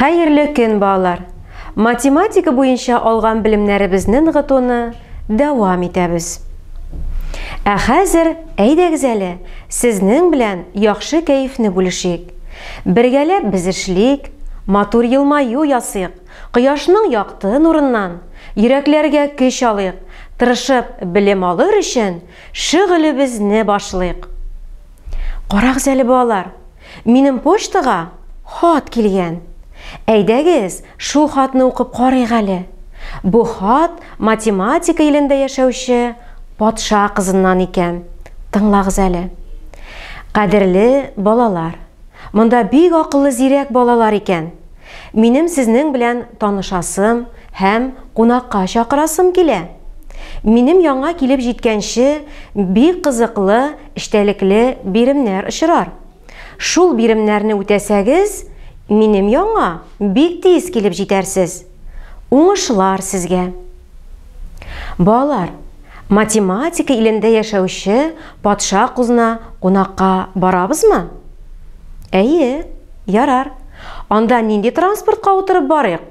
Хәерле көн, балалар! Математика буенча алган белемнәребезне ныгытуны дәвам итәбез. Ә хәзер әйдәгез әле, сезнең белән яхшы кәефне бүлешик. Бергәләп без эшлик, матур елмаю ясыйк, кояшның якты нурыннан йөрәкләргә көч алыйк, тырышып белем алыр өчен шөгылебезне башлыйк. Карагыз әле, балалар, минем почтага хат килгән. Әйдәгез, шул хатны укып карыйк әле. Бу хат математика илендә яшәүче патша кызыннан икән. Тыңлагыз әле. Кадерле балалар, монда бик акыллы зирәк балалар икән. Минем сезнең белән танышасым һәм кунакка чакырасым килә. Минем янга килеп җиткәнче бик кызыклы, эчтәлекле биремнәр очрар. Шул биремнәрне үтәсәгез, минем янга бик тиз килеп җитәрсез. Уңышлар сезгә! Балалар, математика илендә яшәүче патша кызына кунакка барабызмы? Әйе, ярар. Анда нинди транспортка утырып барыйк?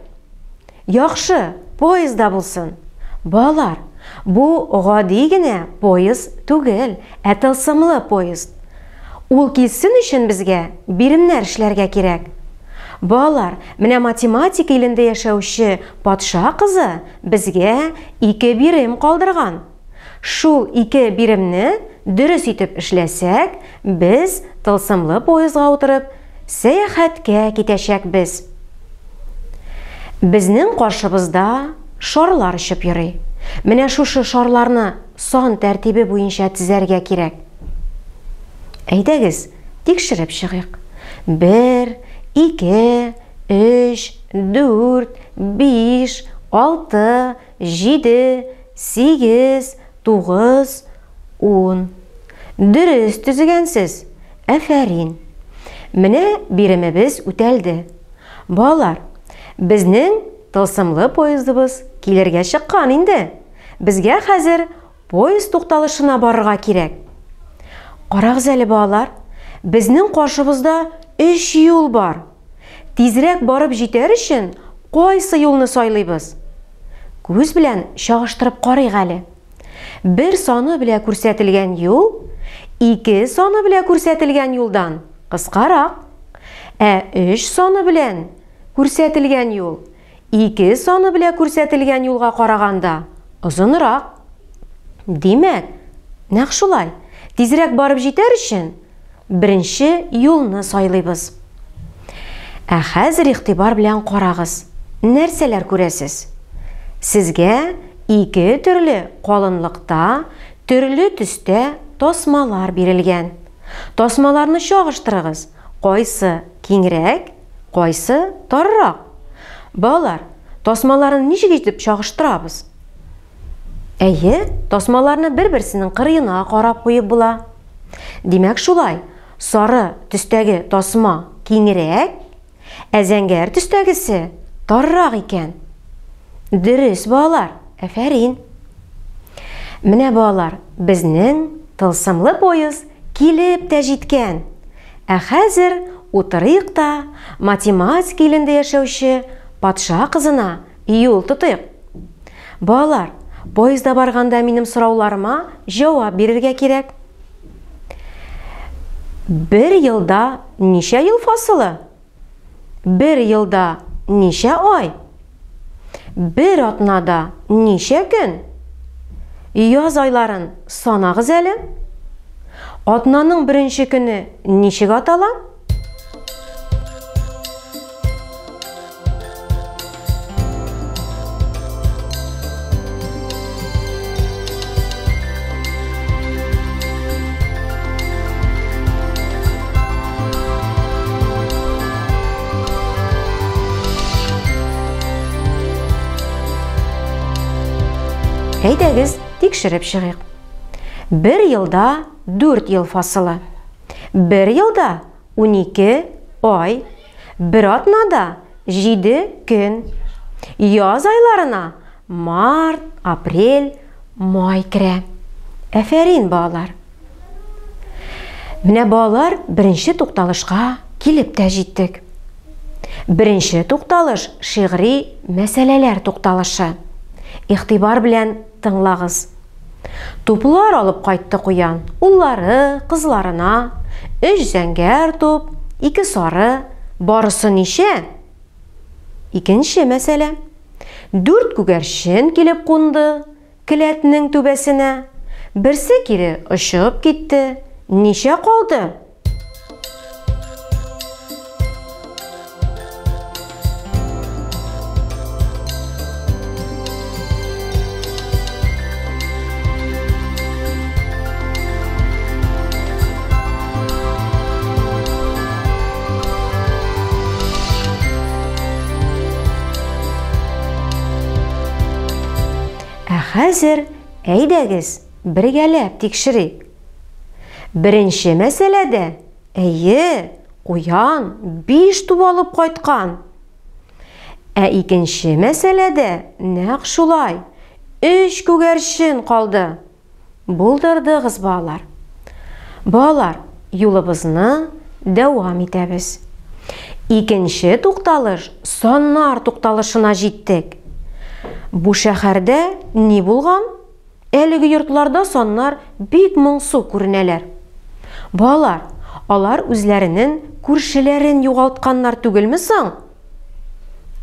Яхшы, поездда булсын. Балалар, бу гади генә поезд түгел, ә тылсымлы поезд. Ул килсен өчен безгә биремнәр эшләргә кирәк. Балалар, менә математика илендә яшәүче патша кызы безгә ике бирем калдырган. Шул ике биремне дөрес итеп эшләсәк, без тылсымлы поездга утырып сәяхәткә китәчәкбез. Безнең каршыбызда шарлар очып йөри. Менә шушы шарларны сан тәртибе буенча тезәргә кирәк. Әйдәгез, тикшереп чыгыйк. Бер, ике, өч, дүрт, биш, алты, җиде, сигез, тугыз, ун. Дөрес төзегәнсез! Афәрин! Менә биремебез үтәлде. Балалар, безнең тылсымлы поездыбыз килергә чыккан инде. Безгә хәзер поезд тукталышына барырга кирәк. Карагыз әле, балалар, безнең каршыбызда өч юл бар. Тизрәк барып җитәр өчен кайсы юлны сайлыйбыз? Күз белән чагыштырып карыйк әле. Бер саны белә күрсәтелгән юл ике саны белә күрсәтелгән юлдан кыскарак. Ә өч саны белән күрсәтелгән юл ике саны белә күрсәтелгән юлга караганда озынрак. Димәк, нәкъ шулай, тизрәк барып җитәр өчен беренче юлны сайлыйбыз. Ә хәзер игътибар белән карагыз. Нәрсәләр күрәсез? Сезгә ике төрле калынлыкта, төрле төстә тасмалар бирелгән. Тасмаларны чагыштырыгыз. Кайсы киңрәк, кайсы таррак? Балалар, тасмаларны ничек итеп чагыштырабыз? Әйе, тасмаларны бер-берсенең кырыена карап куеп була. Димәк шулай, сары төстәге тасма киңрәк, ә зәңгәр төстәгесе таррак икән. Дөрес, балалар, афәрин. Менә, балалар, безнең тылсымлы поезд килеп тә җиткән. Ә хәзер утырыйк та математика илендә яшәүче патша кызына юл тотыйк. Балалар, поездда барганда минем сорауларыма җавап бирергә кирәк. Бер елда ничә ел фасылы? Бер елда ничә ай? Бер атнада ничә көн? Яз айларын санагыз әле. Атнаның беренче көне ничек атала? Әйдәгез, тикшереп чыгыйк. Бер елда дүрт ел фасылы. Бер елда 12 ай. Бер атнада 7 көн. Яз айларына март, апрель, май керә. Әфәрин, балалар. Менә балалар беренче тукталышка килеп тә җиттек. Беренче тукталыш шигъри мәсьәләләр тукталышы. Игътибар белән тыңлагыз. Туплар алып кайтты куян, уллары, кызларына. Өч зәңгәр туп, ике сары, барысы ничә? Икенче мәсьәлә. Дүрт күгәрчен килеп кунды келәтнең түбәсенә. Берсе кире очып китте. Ничә калды? Ә хәзер әйдәгез, бергәләп тикшерик. Беренче мәсьәләдә, әйе, куян 5 туп алып кайткан. Ә икенче мәсьәләдә нәкъ шулай, 3 күгәрчен калды. Булдырдыгыз, балалар. Балалар, юлыбызны дәвам итәбез. Икенче тукталыш саннар тукталышына җиттек. Бу шәһәрдә ни булган? Әлеге йортларда саннар бик моңсу күренәләр. Балалар, алар үзләренен күршеләрен югалтканнар түгелме соң?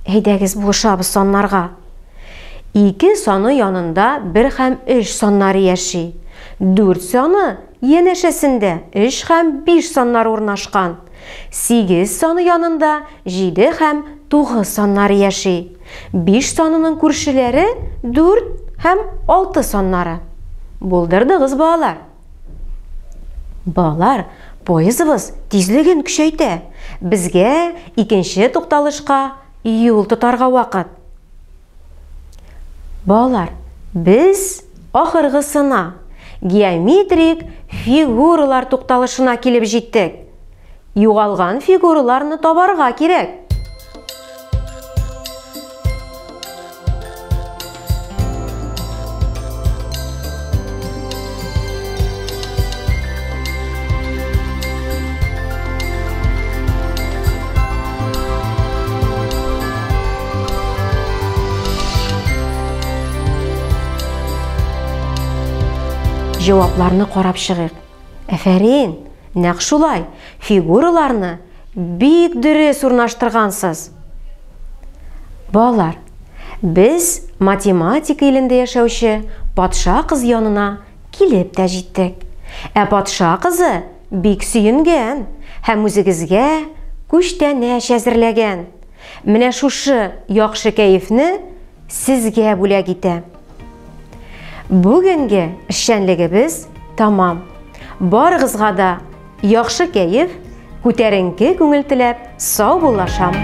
Әйдәгез булышабыз саннарга. Ике саны янында бер һәм өч саннары яши. Дүрт саны янәшәсендә өч һәм биш саннары урнашкан. Сигез саны янында җиде һәм тугыз саннары яши. Биш санының күршеләре 4 һәм 6 саннары. Булдырдыгыз, балалар. Балалар, поездыбыз тизлеген көчәйтә. Безгә икенче тукталышка юл тотарга вакыт. Балалар, без ахыргысына, геометрик фигуралар тукталышына килеп җиттек. Югалган фигураларны табарга кирәк. Җавапларны карап чыгыйк. Әфәрин! Нәкъ шулай, фигураларны бик дөрес урнаштыргансыз. Балалар, без математика илендә яшәүче патша кыз янына килеп тә җиттек. Ә патша кызы бик сөенгән һәм үзегезгә күчтәнәч әзерләгән. Менә шушы яхшы кәефне сезгә бүләк итә. Бүгенге эшчәнлегебез тамам. Барыгызга да яхшы кәеф, күтәренке күңел теләп, саубуллашам.